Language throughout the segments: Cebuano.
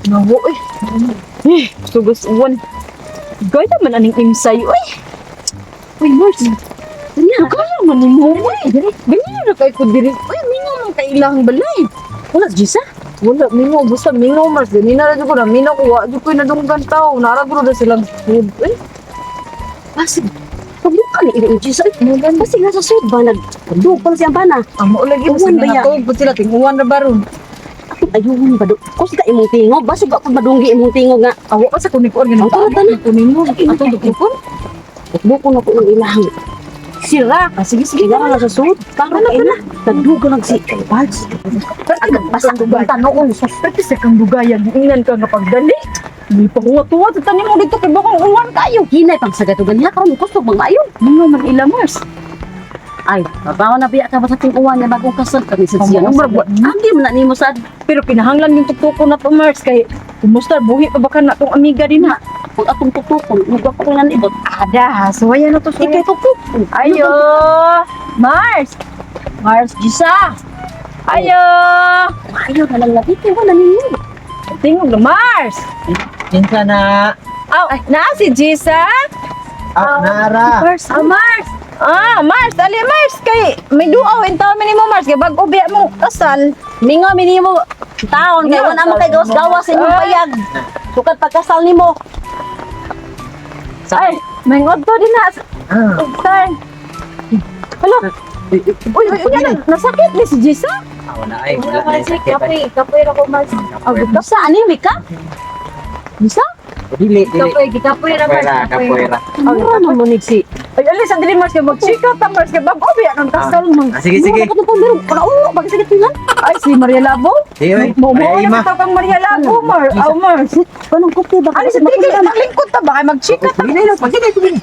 Nawo eh. Eh, sugas uwan. Gaya man aning imsay oy. Uy, Mars. Ganyan, kaya man ni mo oy. Ganyan na kay ko diri. Uy, mingaw man kay ilang balay. Wala, Jisa. Wala, mingaw. Basta mingaw, Mars. Ganyan na rin ko na. Mingaw ko. Wa, di ko nadunggan tao. Naragro na silang food. Uy, Basig. Pagbuka ni iri Jisa. Basig nasa sud ba nagdug pa na siya ang bana. Amo lagi. Basta Uwan ba ya? natog pa sila. Tinguan na baron. Ako ayun ba do. Kus ka imong tingog, basig ako madunggi imong tingog nga. Awa pa sa kunikuan. Ganun Ang tara, tara. Kunin mo. Atong dukukon. Buko na ko ng ilang. Sira. Ah, sige, sige. Sira na sa sud. Karon kay na. Nagdugo lang si Pards. Agad Basta tanong sus. Pwede sa kang dugayan, ingnan ka nga pagdali. Hindi pa huwa-tuwa sa tanim mo dito kay bakong uwan kayo. Hinay pang sa gatugan niya karon kusog bang maayo. Mga man ila, Mars. Ay, babaw na biya ka ba sa ting-uwan niya bagong kasal kami sa siya. Ang murag, Agi man na nimo sad. Pero kinahanglan yung tuktuko na to, Mars, kay kumusta buhi pa ba ka na tong amiga din ha? Kung atong tuktukon, mugwa ko na ibot. Ada, ha? Suwaya na to, suwaya. Ikay tuktuk. Ayo! Mars! Mars, Gisa! Ayo! Ayaw na lang lagi kay wala ninyo. Tingog na, Mars! Kinsa na? Aw, na si Gisa? Ah, nara. Mars, Ah, Mars! Ah, Mars, ali Mars kay may duaw in taon mo Mars kay bag-o biya mo kasal. Mingo minimo taon kay wala mo kay gawas-gawas sa inyong payag. Sukad pagkasal nimo. Ay, may ngodto din na. Ah. Sir. Hala. Uy, uy, uy, ano, nasakit ni si Gisa? Ah, wala ay, wala na yung sakit ay. Kapoy, kapoy ako, Mars. Kapoy. Sa anime ka? Bisa? Dili, dili. Kapoy, gikapoy ra, Mars. Kapoy ra, kapoy ra. Mura naman ni si. Ay, alis ang dili Mars kay magchika ta Mars kay bag-o biya kang kasal man. Ah, sige, sige. Mura na po meron. Kaulo bag sakit tingan. Ay, si Maria Labo. Sige, oy. Mo mo Ay, na ima. bitaw kang Maria Labo, Mars. Aw, Mars. Kanang kupi ba? Ali sa tigil, naglingkod ta ba kay magchika ta. Dili lang, pagkita ko din.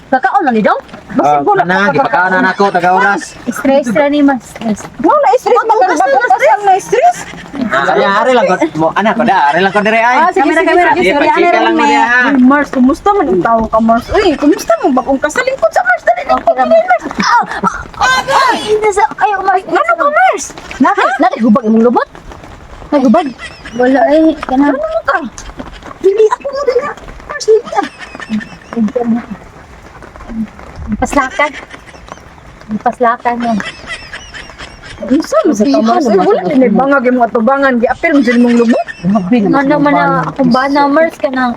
Kakaon na ni daw. Ah, na, gipakaon na nako taga oras. Stress ra ni Mars. Stress. Mo na stress man kang bag-o kasal na stress. Ah, ay, ari lang ko mo ana ko da, ari lang ko dire ay. Ah, sige, sige, sige, Sige, sige. pagchika lang mo diha. Ha. Uy, Mars, kumusta man ang tao ka, Mars? Uy, kumusta mo bagong kasal? Lingkod sa Mars, dali lingkod dali, Mars. Ay, nasa, ay, Mars. Ano ka, Mars? Nakay, nakay hubag imong lubot. Nagubag. Wala eh, kanang Ano mo ka? Dili ako mo dili. Mars dili ah. paslakan. Paslakan mo. Unsa man sa ka, Mars? Uy, wala din bangag imong atubangan, giapil mo dyan mong lubot. Grabe Nga naman na akong bana, Mars, kanang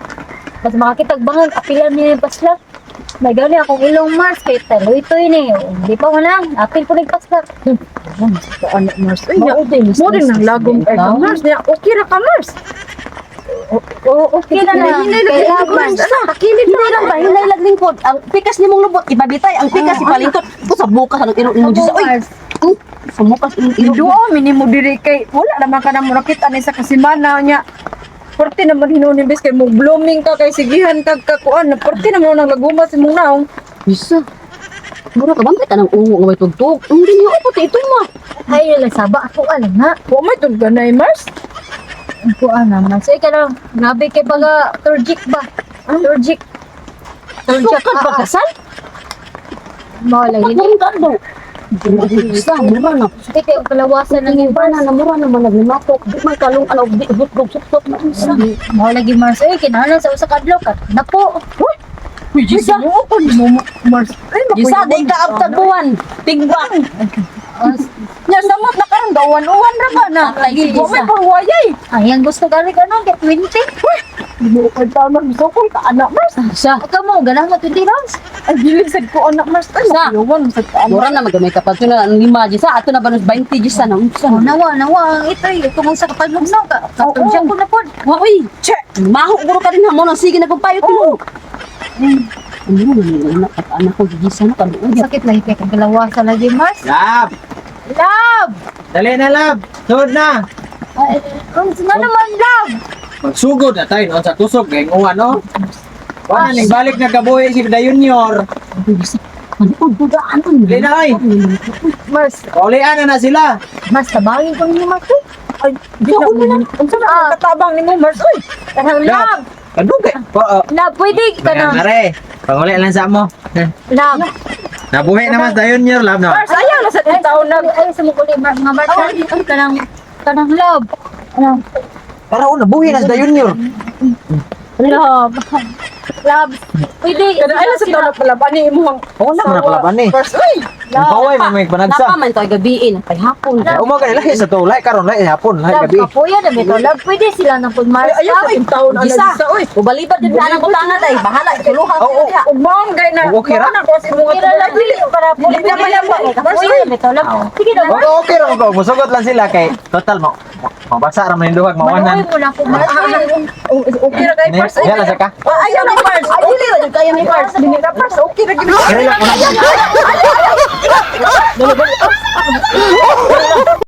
mas makakitag bangag, apilan niya yung paslak. May gani akong ilong, Mars, kay taloy-toy ni. Di pa wala, apil po nagpaslak. Ano, Mars? Uy, nya, mo din nang lagom kay ka, Mars. Nya, okay ra ka, Mars. Oo, okay na lang. Hinay lang, Kailangan. Mars. Ano? Takilid na lang ba hinay lang lingkod. Ang pikas nimong lubot ibabitay, ang pikas ipalingkod. Ko sa bukas anong iro nimo Diyos. Oy. Mars. Sa bukas imong iro. Duo, minimo diri kay wala naman ka na mo nakita ni sa kasimana nya. Porte naman hinuon ni bes kay mo blooming ka kay sigihan kag kakuan. Porte naman nang laguma si mong naong. Bisa. Mura ka bantay ka ng ungo nga may tugtog. Hindi niyo ako ito mo. Ay, lasaba ako, alam na. Wa may tugganay, Mars. Ako, ana, Mars. Ay, kanang, grabe kay baga, turjik ba? Turjik. Turjik. Sukad pagkasal? Mao lagi ni. Pagkaroon ka daw. Bisa, mura na. Hindi kayo kalawasan ng Ang iba Mars. na, namura naman naglimatok. Di man kalong alaw, di hotdog, suksok na unsa. Mao lagi Mars. Ay, kinahanglan sa usa ka adlaw ka. Napo. Uy, Gisa. mo ko ni mo Mars. Ay, Gisa, di ka abtag buwan. Tigbak. Nya samot na karon gawan-uwan ra ba na. Patay si Wa may Gisa. pahuwayay. Ay, ang gusto gani ka nun, kay 20. Di mo ko taon Mars, misukol ka anak Mars. Sa. Ikaw mo, ganahan mo 20 rounds. Ay dili sad ko anak Mars. Ay, Sa. makuyawan sad ka anak. Mura na magamay kapag ito na ang lima Gisa. Ato na ba nos 20 Gisa na unsa. Oh, nawa, nawa ang ito eh. Kung sa kapalugnaw ka, katulad ko na po. Wa oy. Che. Maho guro ka rin ha mo nang sige na kung payo tino. Ano mo man anak at anak ko gisa na kaluoy. Sakit lagi kay kalawasan lagi Mars. Lab. Love! Dali na, lab. Sugod na. Ay, ang nga naman, love! Magsugod na tayo noon sa tusok kay nguwa no. Wala ning balik na kabuhi si Da Junior. Ano dugaan to Dili na ay. Mars. Paulian na na sila. Mars, tabangin ko ninyo, Mars. eh. Ay, di na unsa na ang katabang nimo Mars oy. Kanang love! Kadugay. Po. Love, pwede ka na. Mare, panguli lang sa mo. Love. Nabuhi naman sa Junior lab no. Mars ayaw na sa taon na Ay, sa mukuli, Mars, nga Mars. Ay, kanang, kanang love. Ano? Para una buhi na sa junior. Love. Love. Pwede. Kada ay sa taon pala ba ni imong Oo na man pala ni. First, uy. Ang paway man may panagsa. Napa man to ay gabiin, pay hapon. Kaya umaga ni lahi sa to, lahi karon lahi hapon, lahi Love, gabi. kapuya na bitaw. Love, pwede sila nang pud Mars. Ay, ayaw Love. sa taon ana Gisa. gisa, uy. Ubalibad din na ang butangan ay bahala tuluhan Oo, ko diha. Ug maong gay na. Okay ra. Mao na ko sa imong Pero love, dili para Dili na pala mo. Kapuya na bitaw. Love, sige na. Okay, okay ra ko. Musugot lang sila kay total mo. Mabasa ra man yung duhag Manuoy mawanan. mo na ko, Mars. Okay ra kay Ni, first. yan lang sa ka. Ah, ayaw ni Mars. Dili ra jud kaya ni Mars. Dili ra first, okay ra gid. Kaya lang una.